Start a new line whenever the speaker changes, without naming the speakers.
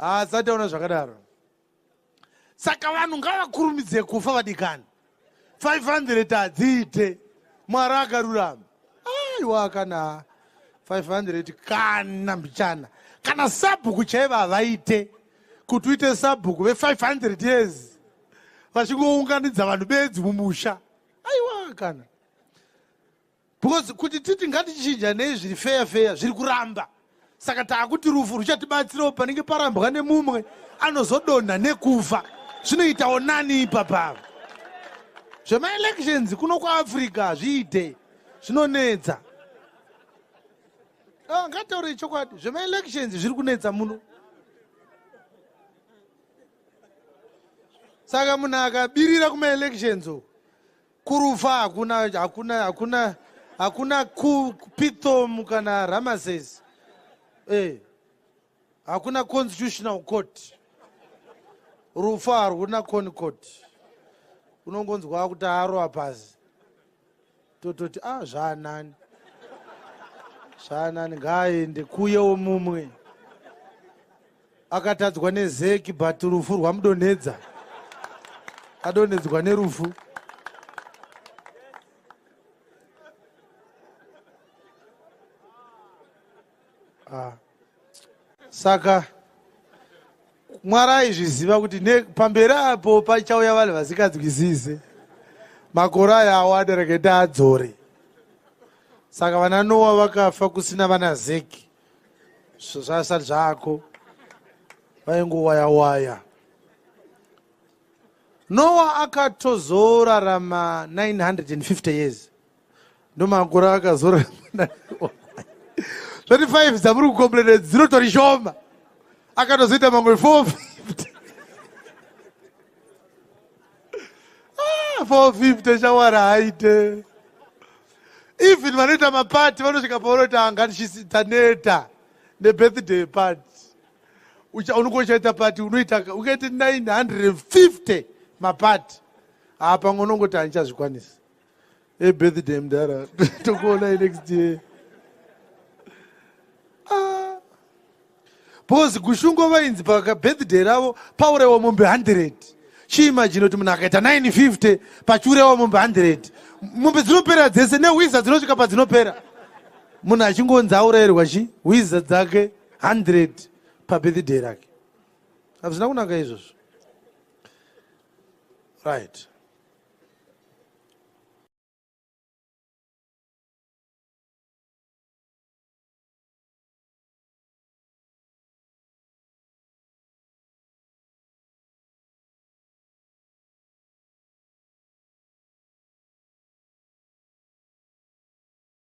Haasati aona zvakadaro. Saka vanhu ngavakurumidze kufa vadikani. 500 hadziite. Mwari akarurama. Aiwa kana 500 kana mbichana. Kana sabhuku chaivo havaite kuti uite sabhuku ve 500 years vachingounganidza vanhu bedzi mumusha. Aiwa kana. Because kuti titi ngatichinjanei zviri feya feya zviri kuramba. Saka taakuti rufu ruchatibatsirawo panenge parambwa nemumwe anozodonha nekufa. Zvinoitawo nani ipapa. Zvemaelections kuno kuAfrica hazviite. Zvinonetsa. Ah, ngataurei chokwadi zvemaelections zviri kunetsa muno. Saka munhu akabirira kumaelections uku Kurufa hakuna hakuna hakuna hakuna ku Pithom kana Ramesses. Eh. Hakuna constitutional court. Rufa haruna con court. Unongonzwa kuti arova pasi. Tototi ah zvaanani. Zvaanani ngaaende kuyewo mumwe. Akatadzwa nezeki but rufu rwamudonhedza. Adonhedzwa nerufu. Ah. Saka Mwari aizviziva kuti pamberi apo pachauya vanhu vasinganzwisise. Makore aya awanda regai taadzore. Saka vana Noa vakafa kusina vana Zeki. Zvasati zvako vaingowaya waya. Noa akatozorarama 950 years. Ndomakore akazorarama. 25 dzamuri kukomplena dzinotori shoma. Akatozoita mamwe 450. Ah, 450 shawara haite. Even vanoita mapati vanosvika pavanoti anga taneta nebirthday party. Unenge uchaita party unoita ukaita 950 mapati. Ah, pamwe unongoti handichazvikwanisa. Hey birthday mdara. Tokuonai next year. Ah. Because Gushungo vainzi pabirthday ravo pauraiwa mombe 100. Chiimagine kuti munhu akaita 950 pachiuraiwa mombe 100. Mombe dzinopera dzese nehwiza dzinosvika padzinopera. Munhu achingonzi aurayirwa chi hwiza dzake 100 pabirthday rake. Hazvina kunaka izvozvo. Right.